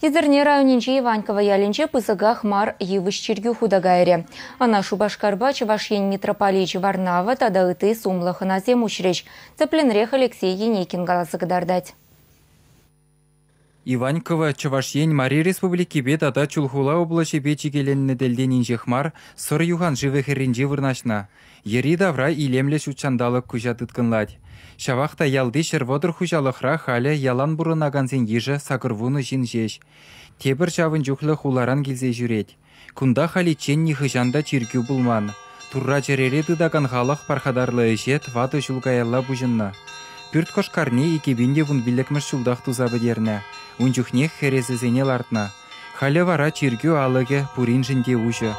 Етӗрне районӗнчи Иваньково ялӗнче пысӑках мар йывӑҫ чиркӳ хута кайрӗ. Ӑна Шупашкарпа Чӑваш Ен митрополичӗ Варнава тата ытти сумлӑ хӑнасем уҫрӗҫ. Тӗплӗнрех Алексей Еникин каласа кӑтартать. Иваньково Чӑваш Ен Мари Республикипе тата Чулхула облаҫӗпе чикӗленнӗ тӗлтен инҫех мар Сӑр юханшывӗ хӗрринче вырнаҫнӑ. Йӗри-тавра илемлӗ ҫутҫанталӑк куҫа тыткӑнлать. Ҫавах та ялти 130 хуҫалӑхра халӗ ялан пурӑнакансен йышӗ 80 ҫын ҫеҫ. Тепӗр ҫавӑн чухлӗ хуларан килсе ҫӳрет. Кунта халиччен нихӑҫан та чиркӳ пулман. Турра чӗрере тытакан халӑх пархатарлӑ ӗҫе 4 ҫул каялла пуҫӑннӑ. Пӳрт кӑшкарне 2015-мӗш ҫултах туса пӗтернӗ. Ун чухнех хӗресӗсене лартнӑ. Халӗ вара чиркӳ алӑкӗ пуриншӗн те уҫӑ.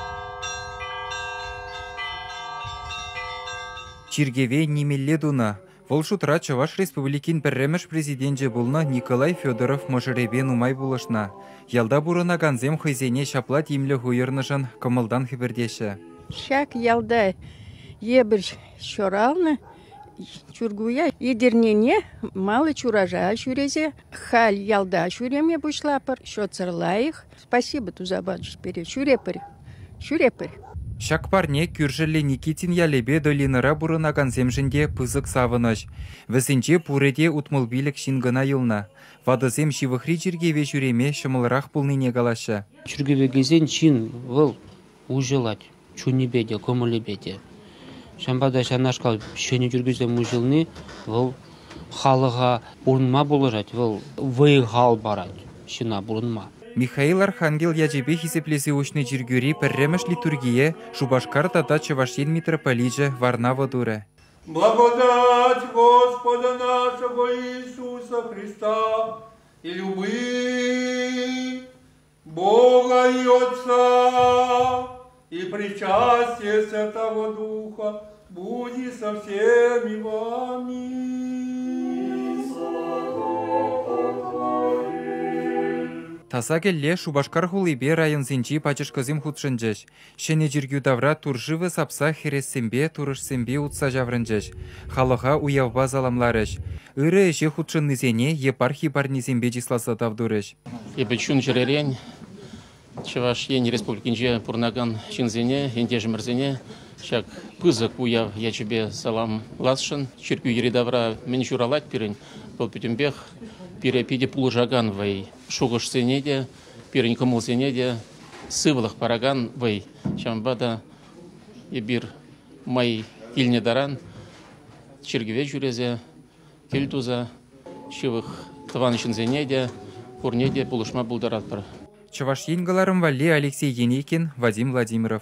Чиркӗве нимелле тунӑ. Вӑл шутра Чӑваш Республикин пӗрремӗш президенчӗ пулнӑ Николай Федоров мӑшӑрӗпе нумай пулӑшнӑ. Ялта пурӑнакансем хӑйсене ҫапла тимлӗх уйӑрнӑшӑн кӑмӑлтан хӗпӗртеҫҫӗ. Ҫак ялта эпир ҫуралнӑ Чуркуя Етӗрнене Малый Чураша ҫӳресе халь ялта ҫӳреме пуҫлапӑр. Счетсӑр лайӑх. Спасибо туса пачӗҫ пире. Ҫӳрепӗр. Ҫӳрепӗр. Ҫак парне кӳршӗллӗ Никитин ялӗпе долинӑра пурӑнакансемшӗн те пысӑк савӑнӑҫ. Вӗсенче пурӗ те 65 ҫын кӑна юлнӑ. Ватӑсем ҫывӑхри чиркӗве ҫӳреме ҫӑмӑлрах пулнине калаҫҫӗ. Чиркӗве килсен ҫын вӑл уҫӑлать, чунӗпе те, кӑмӑлӗпе те. Ҫавӑнпа та ҫавнашкал ҫӗнӗ чиркӳсем уҫӑлни вӑл халӑха пурӑнма пулӑшать, вӑл вӑй-хал парать ҫынна пурӑнма. Михаил Архангел ячӗпе хисеплесе уҫнӑ чиркӳри пӗрремӗш литургие Шупашкар тата Чӑваш Ен митрополичӗ Варнава турӗ. Благодать Господа нашего Иисуса Христа и любви Бога и Отца и причастие Святого Духа будет со всеми вами. Таса кӗлле Шупашкар хулипе районсенчи пачӑшкӑсем хутшӑнчӗҫ. Ҫӗнӗ чиркӳ тавра туршывӗ сапса хӗрессемпе, турӑшсемпе утса ҫаврӑнчӗҫ. Халӑха уявпа саламларӗҫ. Ырӑ ӗҫе хутшӑннисене епархи парнисемпе чысласа тав турӗҫ. Эпӗ чун-чӗререн Чӑваш Ен Республикинче пурӑнакан ҫынсене, ентешӗмӗрсене ҫак пысӑк уяв ячӗпе саламласшӑн. Чиркӳ йӗри-тавра мӗн ҫуралать пирӗн, вӑл пӗтӗмпех пире питӗ пулӑшакан вӑй. Шухӑшсене те, пирӗн кӑмӑлсене те сывлӑх паракан вӑй. Ҫавӑнпа та эпир май килнӗ таран чиркӗве ҫӳресе, кӗл туса ҫывӑх тӑван ҫынсене те, пурне те пулӑшма пултаратпӑр. Чӑваш Ен кӑларӑм валли Алексей Еникин, Вадим Владимиров.